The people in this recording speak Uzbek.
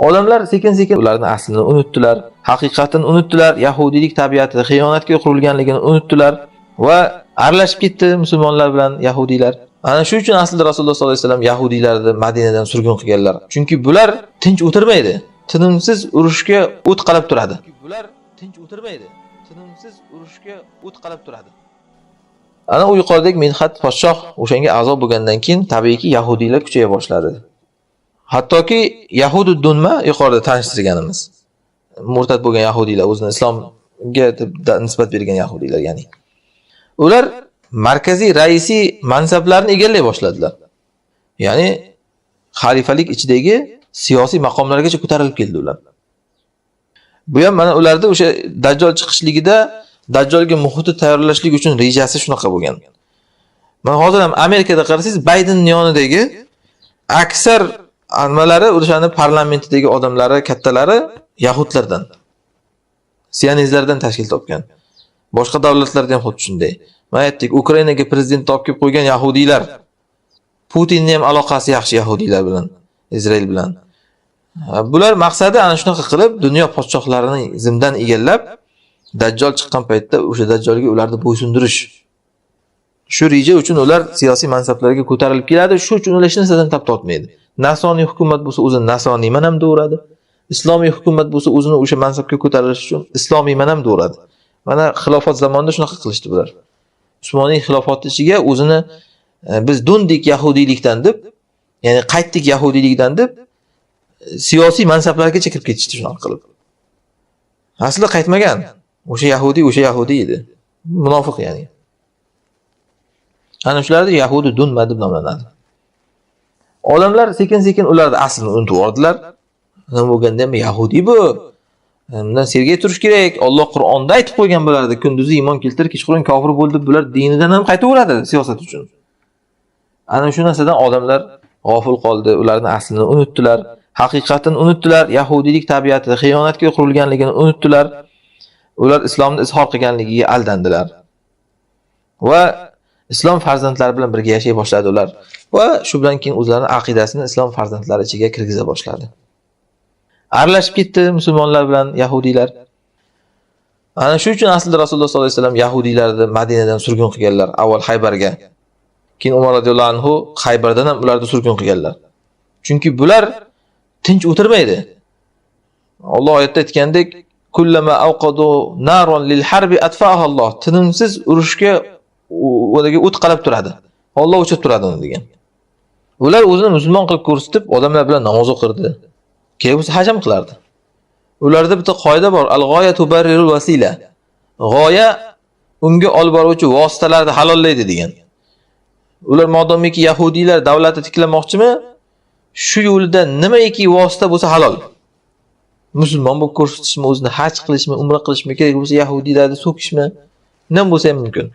Odamlar sekin-sekin ularni aslini unutdilar, haqiqatini unutdilar, yahudiylik tabiati xiyonatga qurilganligini unutdilar va aralashib ketdi musulmonlar bilan yahudiylar. Ana shu uchun aslida Rasululloh sollallohu alayhi vasallam yahudiylarni Madinadan surgun qilganlar. Chunki bular tinch o'tirmaydi. Tinimsiz urushga o't qalab turadi. Bular tinch o'tirmaydi. Tinimsiz urushga o't qalab turadi. Ana u yuqoridagi Minhat podshoh o'shanga a'zo bo'lgandan keyin tabiiyki yahudiylar kuchaya boshladi. Hattoki Yahudi dunma yuqorida tanishtirganimiz murtad bo'lgan yahudiylar, o'zini islomga nisbat bergan yahudiylar, ya'ni ular markaziy raisiy mansablarni egallay boshladilar. Ya'ni xalifalik ichidagi siyosiy maqomlargacha ko'tarilib keldi ular. Bu ham mana ularda o'sha Dajjol chiqishligida Dajjolga muhitni tayyorlashlik uchun rejasi shunaqa bo'lgan. Mana hozir ham Amerikada qarasangiz, Baydenning yonidagi aksar nimalari o'shani parlamentidagi odamlari, kattalari yahudlardan, sionistlardan tashkil topgan. Boshqa davlatlarda ham xuddi shunday. Mana aytdik, Ukrainaga prezident olib kelib qo'ygan yahudiylar. Putinning ham aloqasi yaxshi yahudiylar bilan, Izrail bilan. Bular maqsadi ana shunaqa qilib dunyo podshohlarini zimdan egallab, Dajjol chiqqan paytda o'sha Dajjolga ularni bo'ysundirish. Shu reja uchun ular siyosiy mansablarga ko'tarilib keladi. Shu uchun ular hech narsadan tap tortmaydi. Nasroniy hukumat bo'lsa o'zini nasroniyman ham deyaveradi. Islomiy hukumat bo'lsa o'zini o'sha mansabga ko'tarilish uchun islomiyman ham deyaveradi. Mana xilofat zamonida shunaqa qilishdi bular. Usmoniy xilofati ichiga o'zini biz do'ndik yahudiylikdan deb, ya'ni qaytdik yahudiylikdan deb siyosiy mansablargacha kirib ketishdi shunaqa qilib. Aslida qaytmagan. O'sha yahudiy o'sha yahudiy edi. Munofiq ya'ni. Ana shularni yahudi dunma deb nomlanadi. Odamlar sekin-sekin ularni aslini unutib yubordilar. Nima bo'lganda ham yahudiy bu. Bundan sergak turish kerak. Alloh Qur'onda aytib qo'ygan bularni, kunduzi iymon keltirib, kechqurun kofir bo'ldi, bular dinidan ham qaytaveradi siyosat uchun. Ana shu narsadan odamlar g'ofil qoldi, ularni aslini unutdilar, haqiqatini unutdilar, yahudiylik tabiati xiyonatga qurilganligini unutdilar. Ular islomni izhor qilganligiga aldandilar. Va islom farzandlari bilan birga yashay boshladi ular. Va shu bilan keyin o'zlarining aqidasini islom farzandlari ichiga kirgiza boshladi. Aralashib ketdi musulmonlar bilan yahudiylar. Ana shu uchun aslida Rasululloh sollallohu alayhi vasallam yahudiylarni Madinadan surgun qilganlar, avval Haybarga. Keyin Umar radhiyallohu anhu Haybardan ham ularni surgun qilganlar. Chunki bular tinch o'tirmaydi. Alloh oyatda aytgandek, kullama awqadu naron lil harbi atfa'aha Alloh. Tinimsiz urushga o't qalab turadi. Alloh o'chirib turadi uni degan. Ular o'zini musulmon qilib ko'rsatib, odamlar bilan namoz o'qirdi. Kerak bo'lsa haj ham qilardi. Ularda bitta qoida bor, al-g'oya tubarrirul vasila. G'oya unga olib boruvchi vositalarni halollaydi degan. Ular modomiki yahudiylar davlatni tiklamoqchimi, shu yo'lda nimaiki vosita bo'lsa halol. Musulmon bo'lib ko'rsatishmi, o'zini haj qilishmi, umra qilishmi, kerak bo'lsa yahudiylarni so'kishmi, nima bo'lsa ham mumkin.